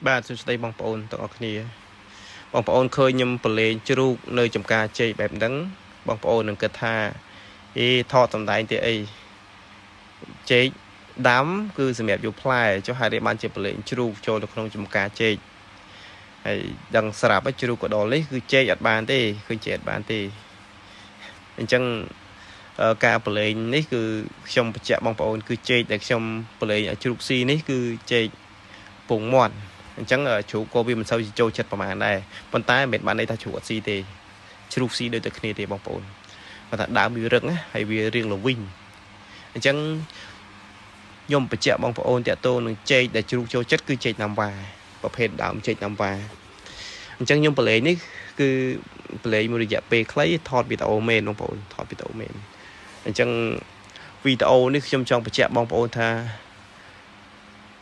បាទសួស្តីបងប្អូនទាំងអស់គ្នាបងប្អូនឃើញខ្ញុំប្រឡែងជ្រូកនៅចំការចេកបែបហ្នឹងបងប្អូននឹងគិតថាអេថតសំដែងទេអីចេកដាំគឺសម្រាប់យកផ្លែចុះហេតុអីបានជាប្រឡែងជ្រូកចូលទៅក្នុងចំការចេកហើយដឹងស្រាប់ហើយជ្រូកកដុលនេះគឺចេកអត់បានទេឃើញចេកអត់បានទេអញ្ចឹងការប្រឡែងនេះគឺខ្ញុំបញ្ជាក់បងប្អូនគឺចេកដែលខ្ញុំប្រឡែងឲ្យជ្រូកស៊ីនេះគឺចេកពងមាន់អញ្ចឹងជ្រូកក៏វាមិនសូវជាចូលចិត្តប្រហែលដែរប៉ុន្តែមិនបានន័យថាជ្រូកអត់ស៊ីទេជ្រូកស៊ីដូចតែគ្នាទេបងប្អូនគាត់ថាដើមវារឹងហើយវារៀងល្វីងអញ្ចឹងខ្ញុំបញ្ជាក់បងប្អូនតាក់ទងនឹងចេកដែលជ្រូកចូលចិត្តគឺចេកណាំវ៉ាប្រភេទដើមចេកណាំវ៉ាអញ្ចឹងខ្ញុំប្រឡែងនេះគឺប្រឡែងមួយរយៈពេលខ្លីថតវីដេអូមែនបងប្អូនថតវីដេអូមែនអញ្ចឹងវីដេអូនេះខ្ញុំចង់បញ្ជាក់បងប្អូនថា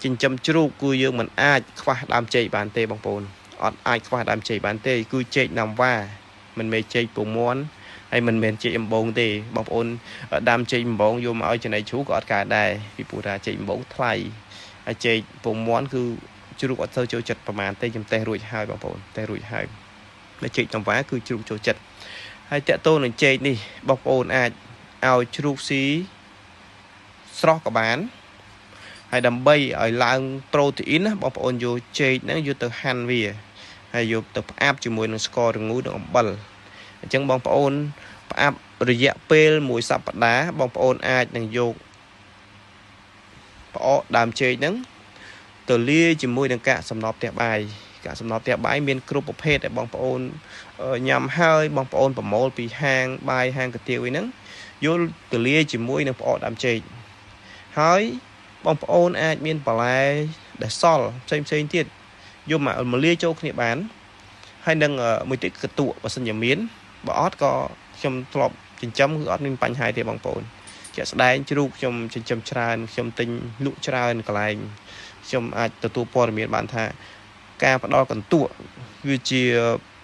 ចិញ្ចឹមជ្រូកគឺយើងមិនអាចខ្វះដើមចេកបានទេបងប្អូនអត់អាចខ្វះដើមចេកបានទេគឺចេកណាំវ៉ាមិនមែនចេកពងមាន់ហើយមិនមែនចេកអំបូងទេបងប្អូនដាំចេកអំបូងយកមកឲ្យចំណីជ្រូកក៏អត់កើតដែរពីព្រោះថាចេកអំបូងថ្លៃហើយចេកពងមាន់គឺជ្រូកអត់សូវចូលចិត្តប្រហែលទេខ្ញុំតេស្តរួចហើយបងប្អូនតេស្តរួចហើយតែចេកណាំវ៉ាគឺជ្រូកចូលចិត្តហើយតាក់ទងនឹងចេកនេះបងប្អូនអាចឲ្យជ្រូកស៊ីស្រស់ក៏បានហើយដើម្បីឲ្យឡើងប្រូតេអ៊ីនណាបងប្អូនយកចេកហ្នឹងយកទៅហាន់វាហើយយកទៅផ្អាប់ជាមួយនឹងស្កររងូនិងអំបិលអញ្ចឹងបងប្អូនផ្អាប់រយៈពេលមួយសប្តាហ៍បងប្អូនអាចនឹងយកផ្អកដើមចេកហ្នឹងទៅលាយជាមួយនឹងកាកសំណល់ផ្ទះបាយកាកសំណល់ផ្ទះបាយមានគ្រប់ប្រភេទដែលបងប្អូនញ៉ាំហើយបងប្អូនប្រមូលពីហាងបាយហាងកាទៀវអីហ្នឹងយកទៅលាយជាមួយនឹងផ្អកដើមចេកហើយបងប្អូនអាចមានបន្លែដែលសល់ផ្សេងផ្សេងទៀតយកមកលាយចូលគ្នាបានហើយនឹងមួយទៀតកតក់បើសិនជាមានបើអត់ក៏ខ្ញុំធ្លាប់ចិញ្ចឹមគឺអត់មានបញ្ហាទេបងប្អូនជាក់ស្ដែងជ្រូកខ្ញុំចិញ្ចឹមច្រើនខ្ញុំទិញលក់ច្រើនកន្លែងខ្ញុំអាចទទួលព័ត៌មានបានថាការផ្ដល់កន្ទក់វាជា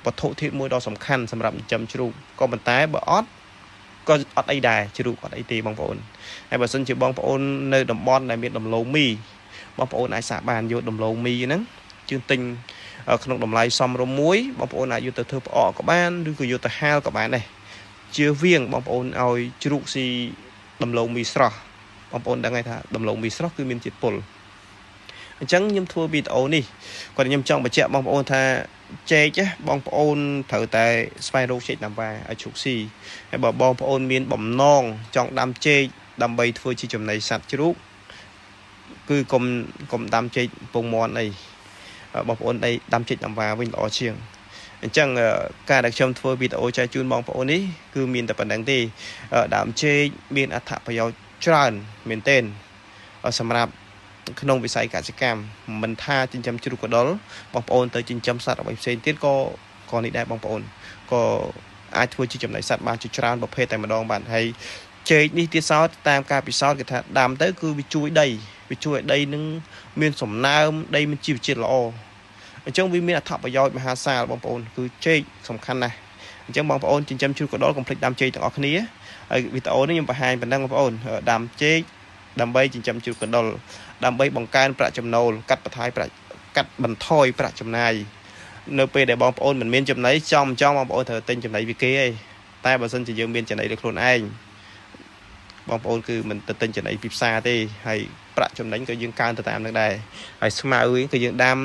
វត្ថុធាតុមួយដ៏សំខាន់សម្រាប់ចិញ្ចឹមជ្រូកក៏ប៉ុន្តែបើអត់ក៏អត់អីដែរជ្រូកអត់អីទេបងប្អូនហើយបើសិនជាបងប្អូននៅតំបន់ដែលមានដំឡូងមីបងប្អូនអាចសាកបានយកដំឡូងមីហ្នឹងជឿនទិញក្នុងតម្លៃសមរម្យមួយបងប្អូនអាចយកទៅធ្វើផ្អកក៏បានឬក៏យកទៅហាលក៏បានដែរជៀសវាងបងប្អូនឲ្យជ្រូកស៊ីដំឡូងមីស្រស់បងប្អូនដឹងហើយថាដំឡូងមីស្រស់គឺមានជាតិពុលអញ្ចឹងខ្ញុំធ្វើវីដេអូនេះគាត់ខ្ញុំចង់បញ្ជាក់បងប្អូនថាចេកបងប្អូនត្រូវតែស្វែងរកចេកណាំវ៉ាឲ្យជ្រូកស៊ីហើយបើបងប្អូនមានបំណងចង់ដាំចេកដើម្បីធ្វើជាចំណីសត្វជ្រូកគឺកុំដាំចេកពងមាន់អីបងប្អូនអីដាំចេកណាំវ៉ាវិញល្អជាងអញ្ចឹងការដែលខ្ញុំធ្វើវីដេអូចែកជូនបងប្អូននេះគឺមានតែប៉ុណ្្នឹងទេដើមចេកមានអត្ថប្រយោជន៍ច្រើនមែនទែនសម្រាប់ក្នុងវិស័យកសិកម្មមិនថាចិញ្ចឹមជ្រូកកដុលបងប្អូនទៅចិញ្ចឹមសត្វអ្វីផ្សេងទៀតក៏នេះដែរបងប្អូនក៏អាចធ្វើជាចំណីសត្វបានជាច្រើនប្រភេទតែម្ដងបាទហើយចេកនេះទៀតសោតតាមការពិសោធន៍គេថាដាំទៅគឺវាជួយដីវាជួយឲ្យដីនឹងមានសំណើមដីមានជីវជាតិល្អអញ្ចឹងវាមានអត្ថប្រយោជន៍មហាសាលបងប្អូនគឺចេកសំខាន់ណាស់អញ្ចឹងបងប្អូនចិញ្ចឹមជ្រូកកដុលកុំភ្លេចដាំចេកទាំងអស់គ្នាហើយវីដេអូនេះខ្ញុំបង្ហាញប៉ុណ្ណឹងបងប្អូនដាំចេកដើម្បីចិញ្ចឹមជ្រូកកដុលដើម្បីបង្កើនប្រាក់ចំណូលកាត់បន្ថយប្រាក់ចំណាយនៅពេលដែលបងប្អូនមិនមានចំណីចំចង់បងប្អូនត្រូវទិញចំណីពីគេឯងតែបើសិនជាយើងមានចំណីដោយខ្លួនឯងបងប្អូនគឺមិនទៅទិញចំណីពីផ្សារទេហើយប្រាក់ចំណេញក៏យើងកើនទៅតាមនឹងដែរហើយស្មៅក៏យើងដាំ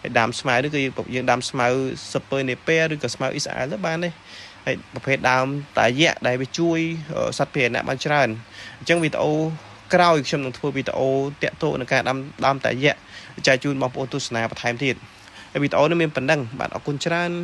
ហើយដាំស្មៅនេះគឺយើងដាំស្មៅស៊ុបពើនេពែឬក៏ស្មៅអ៊ីស្រាអែលទៅបានទេហើយប្រភេទដើមតាយៈដែលវាជួយសត្វពាហនៈបានច្រើនអញ្ចឹងវីដេអូក្រោយខ្ញុំនឹងធ្វើវីដេអូតាក់ទងនឹងការដាំដើមតាយៈចែកជូនបងប្អូនទស្សនាបន្ថែមទៀតហើយវីដេអូនេះមានប៉ុណ្ណឹងបាទអរគុណច្រើន។